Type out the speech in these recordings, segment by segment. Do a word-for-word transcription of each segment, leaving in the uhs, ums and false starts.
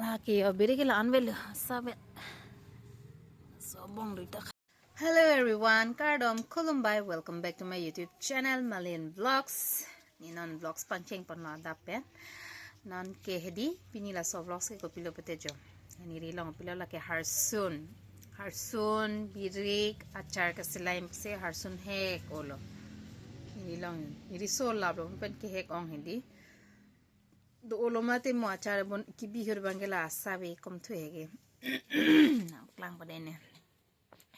Aki o birik ke la-an avelo, sabe. So bong duita. Hello everyone, kardom, khulumbai, welcome back to my YouTube channel, Malin Vlogs. Ne non vlogs pangcheng ponlo adap pen. Non ke hedi, pini laso vlogs ke kopilo pute jo. Neli long pilo lake harsun. Harsun, birik, achar keselai se harsun hek olo. Neli long, neli so laplo, pen kehek ong hedi. Do olo mate mo achar bon kebihur abang ke la sabe kom thu heke. Nangklang pade ne.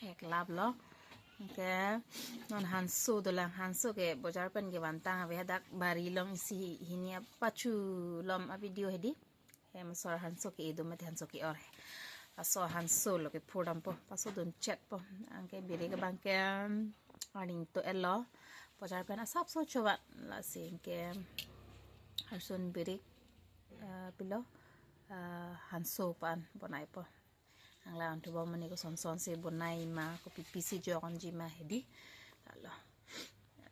Hek laplo. Ke non hanso dolang, hanso ke bojar pen kevantang ave hadak bari along isi hini apachu lom a-video hedi. Hem asor hanso ke-e do mate hanso ke-or. Laso hanso lo kephur dampo, pasodun chetpo. Anke birik abang ke, um, arni to elo. Bojar pen asapso chovan, lasi anke harsun, birik, eh, pilo, eh, hanso pu-an bonaipo. Nanglang thubom mane koson son si bonai ma, kopi pisi jokji ma hedi. Lalo.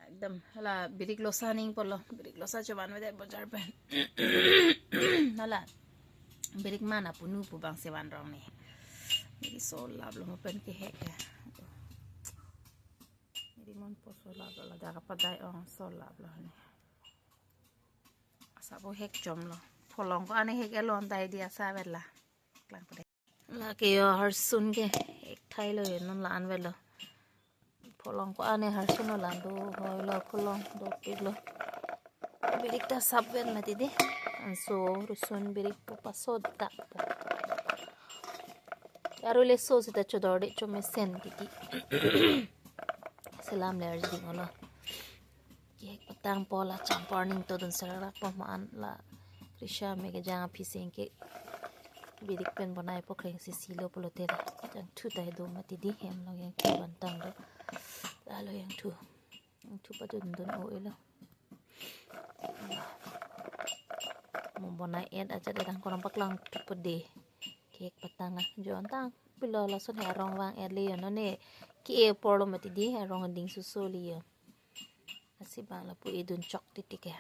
Ekdom hala birik losa ning polo, birik losa chovan vede bojar pen. Hala birik mana punu pu abang si van rong ne. Neli so laplo mo pen kehek ya. Neli mon po so laplo, ladak apadai ong so laplo ne. Asa bo hek chomlo. Pholong ko-an hek elon tai di asa avelo. Klang pade. Lake yo harsun ke hek thailo yo, non la-an avelo. Pholong ko-an harsun lo, la-an do hoilo, pholong dopiklo. Birik ta sap ven mati di. Anso harsun birik po pasodakpo. Aro le so sita chodorde chomesen titi. Selam le arjing olo. Kehek patangpo, la champar ning to dun serak po ma-an, la Krisha me kejang aphi sing ke birik pen bonaipo, kreng si silo pulote la jangthu ta do mati di, hem along jangthu vantang do. Lalo jangthu, jangthu padun dun o elo. Mo bonai-et ajat dang korom paklang thupo de. Kehek patang la jontang pilo, lason he arong vang-et le yo, non ne ke-e porlo mati di, arong ding suso le yo. Lasi abang lapu edun chok titi ke.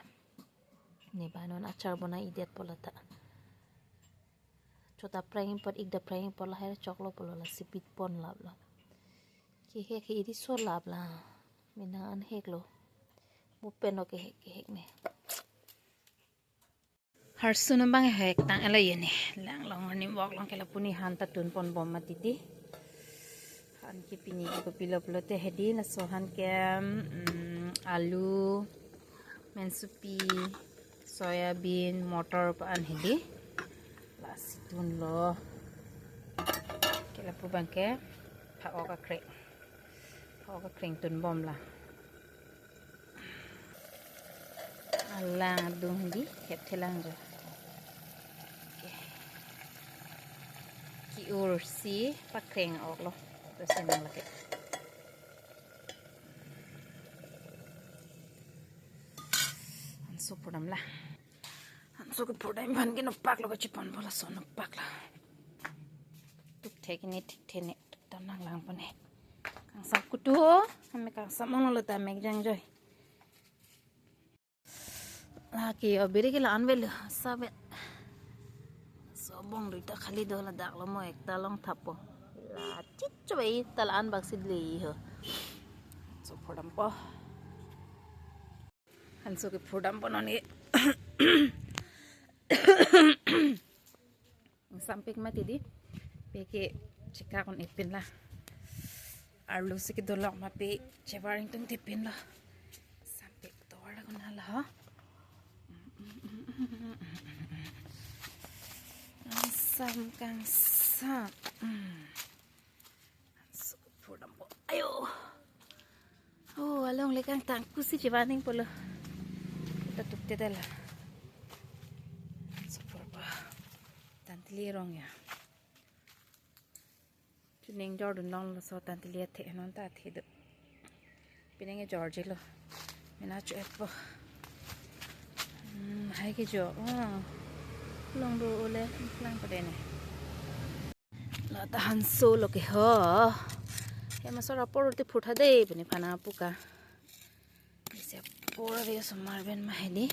Ne abang non achar bonai-edetpo lata. Chot aprang apot, ik daprang apot lahai choklo pulo, lasi bit pon laplo. Kehek ke iri so laplo. Mena an heklo. Mo pen lo kehek kehek ne. Harsun abang hek tang ela ye ne. Lang long ni wok long ke lapu ne han ta tun ponbom mati di. Han ke pini ke kopilo pulote hedi, laso han ke, mm, alu, mensupi, soya bean, motor pu-an hedi. Lasi tunlo. Ke lapu abang ke phak-ok akreng. Phak-ok akreng tunbom la. Alang adung hedi, hep thelang jo. Oke. Ki-ur si pakreng-oklo. Terus nang lagi. Hanso phurdam la. Hanso kephurdam aphan ke nokpak lo, kachiponpo laso nokpak la. Tuk thek ne, thik the ne, tuk ta nanglang pon ne. Kangsam kutu ho, ame kangsam ong lo ta mek jang joi. Lake o birik ke la-an avelo, sabe. So bong duita khali do, ladak lo mo ekta long thappo. La chit chobai ta la-an bak si le ho. So phurdampo. Hanso kephurdampo non ke. Sampik mati di. Pe ke chekak un-e pin la. Arlo si kedo lok ma pe chevar ingtung te pin la. Sampik tovar la kona la ho. Kangsam, kangsam. Hmm. Hanso phurdampo. Ayo. Oh, along le kangtang kusi chevan ning pulo. Ta tuk te dala. Hanso phurpo. Tanteli arong ya. Chuning jordun long laso tanteli athe non ta athe do. Pining e jorjilo. Mena cho-etpo. Hmm, hai ke jo. Oh. Long do ole, lang pade ne. La ta hanso lo ke ho. Hem asor apor te phurtha de, pini phana puka. Isi apor ave osomar pen ma hedi.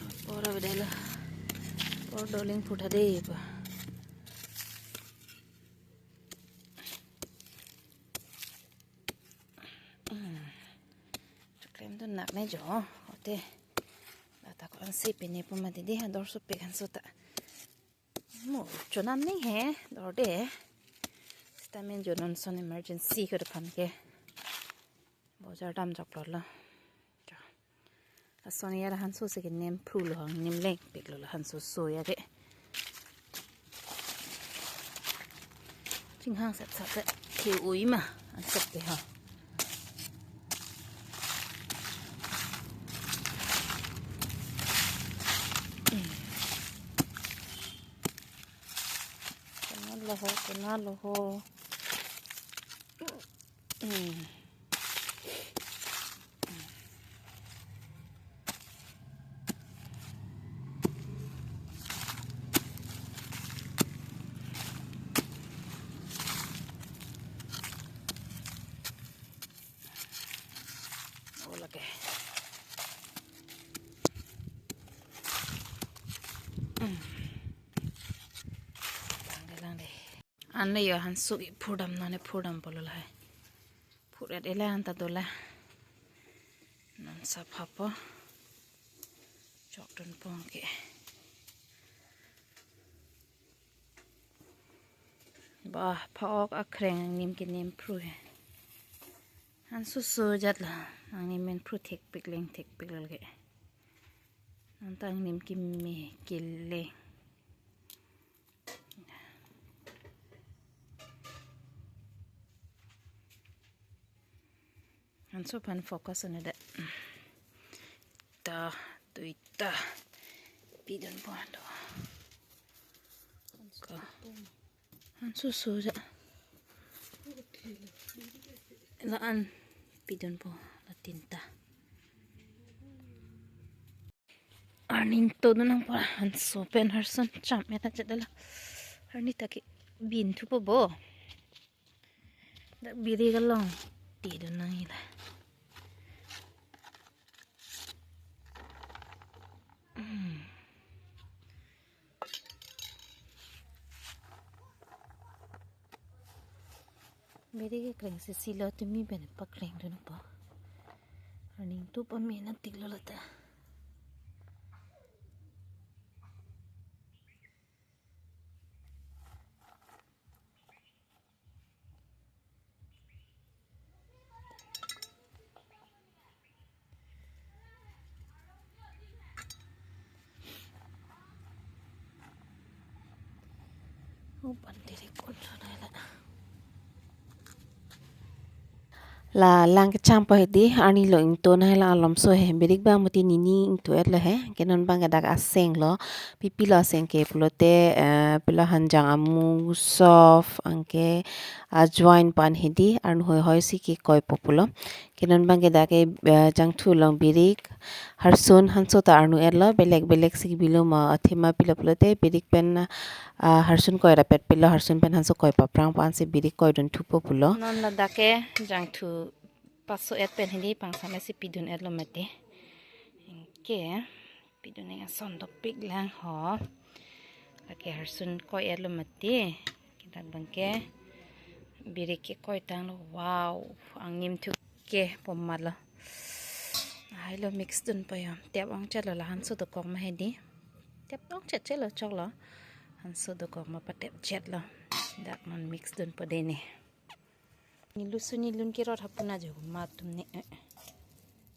Apor ave dei lo. Apor Doling phu tha dei pa. Hmm. Choklem tu nak ne jo. Ote. Lata ko ansi pine pu mati dei, ha dor sopik hanso ta. Mo chonam ning he, dor de. Sita min jo non son emergency ko depan ke. Bojar dam jok lo lo. Jo. Lason ya la hanso si ke nem phru lo, hang nem leng pik lo la hanso so ya de. Chinghang sat sat sat. Ke ui ma. An sat pe ha. Kena lo ho, kena lo ho. Hmm. Oh, lake. Hmm. Lang de, lang de. An le yo hanso ke phur dam, non e phur dam pulo lahai. Phur et ele an ta dola. Non sapha po. Chok dun pong ke. Ba, pha-ok akreng angnim ke nem phru he. Hanso so jat la. Angnim men phru thekpik leng thekpik lal ke. Non ta angnim keme kele. Hanso aphan focus on-e de. Ta, duita. Pidun po do. Ka. Hanso so ja. La an pidun po, la tinta. Arni ingtodun nangpo, hanso pen harsun cham eta chedala. Arni ta ke bin thupo bo. Dak birik along tidun nang ila. Hmm. Birik kekreng si silo tumi pen pakreng dunpo. Arni ingtup amen atik lo lata. Oh, pandiri pun sana la. La lang kecham po hedi, arni lo ingto nahai la alomso he, birik bang mati nini ingto et lo he, ke non bang ke dak aseng lo, pipi lo aseng ke pulote, eh, pilo hanjang amu, sof, anke ajwain pan hedi, arnu hoi hoi si kekoi po pulo. Ke non bang ke dak ke, eh, jangthu along birik, harsun hanso ta arnu et lo, belek belek si bilo ma athema pilo pulote, birik pen, ah, harsun koi rapet pilo, harsun pen hanso koi paprang pan si birik koi dun thupo pulo. Non ladak ke jangthu paso et pen hedi pangsam si pidun et lo mati. Anke pidun nang ason dopik lang ho. Lake harsun koi et lo mati. Kita bang ke birik kekoi tanglo. Wow, angnim thu ke pom mat lo. Hai lo mix dunpo yo. Tep ongchet lo la hanso dokok ma hedi. Tep ongchet chet lo chok lo. Hanso dokok ma patep chet lo. Dak non mix dunpo dei ne. Nilu suni lun kerot hapuna jo matum ne.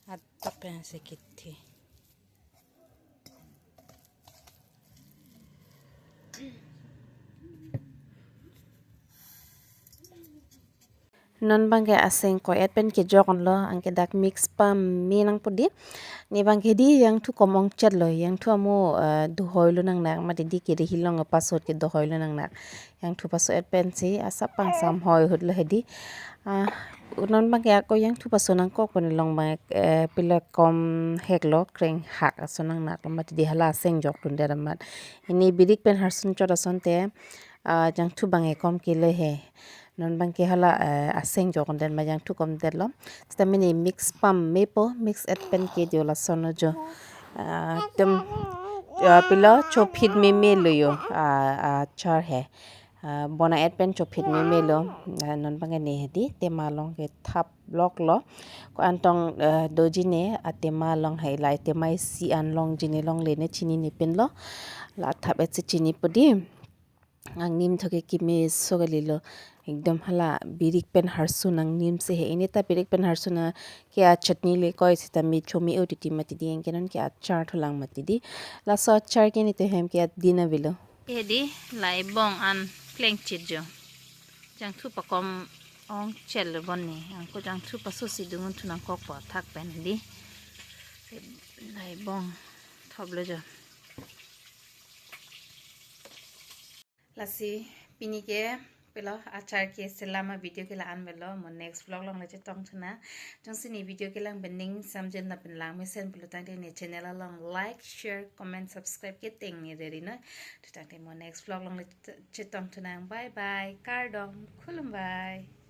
Atap pen si kithi. Non bang ke aseng koi et pen kejok lo, anke dak mix pame nangpo di. Ne bang ke di jangthu kom ongchet lo, jangthu amo, eh, dohoi lo nangnak, mati di kiri hilong pasot ke dohoi lo nangnak. Jangthu paso et pen si, asap pangsam hoi ahut lo hedi. Ah, non bang ke ako jangthu paso nangkok pen long bang, eh, pila kom hek lo, kreng hak ason nangnak lo mati di hala aseng jok dun det amat. Ini birik pen harsun chot asonte, ah, jangthu bang ke kom ke lo he. Non bang ke hala, eh, aseng jok dun det ma jangthu kom det lo. Sita mini mix pame po, mix et pen ke jo lason lo jo. Ah, tem ah, pilo chophit meme lo yo, ah, achar he. Ah, bonai-et pen chophit meme lo. Ah, non bang ne hedi tema along ke thap lok lo. Ko-an tong, ah, doji ne atema along hai, la tema isi an longji ne longle ne chinine pinlo. La thap-et si chinipo di. Angnim thoke kemeso kalilo. Ekdom hala birik pen harsun angnim si he. Ini ta birik pen harsun a ke achutney le koi sitame chome-o titi mati di, anke non ke achar thulang mati di. Laso achar ke nelitum hem ke adin avelo. Hedi, la ebong an klengchit jo. Jangthu pakom ong chel lo bon ni. Anke jangthu paso si dungun thu nangkokpo thak pen di. La ebong thop lo jo. Lasi pini ke pilo achar ke selam a video ke la-an avelo, mo next vlog along le chetong thu nang. Jongsi ne video kelang pen ning samjin na pen lang mesen pulo tangte ne channel along like, share, comment, subscribe ke teng ne deri noi. Thu tangte mo next vlog along le chetong thu nang. Bye bye. Kardom. Khulumbai.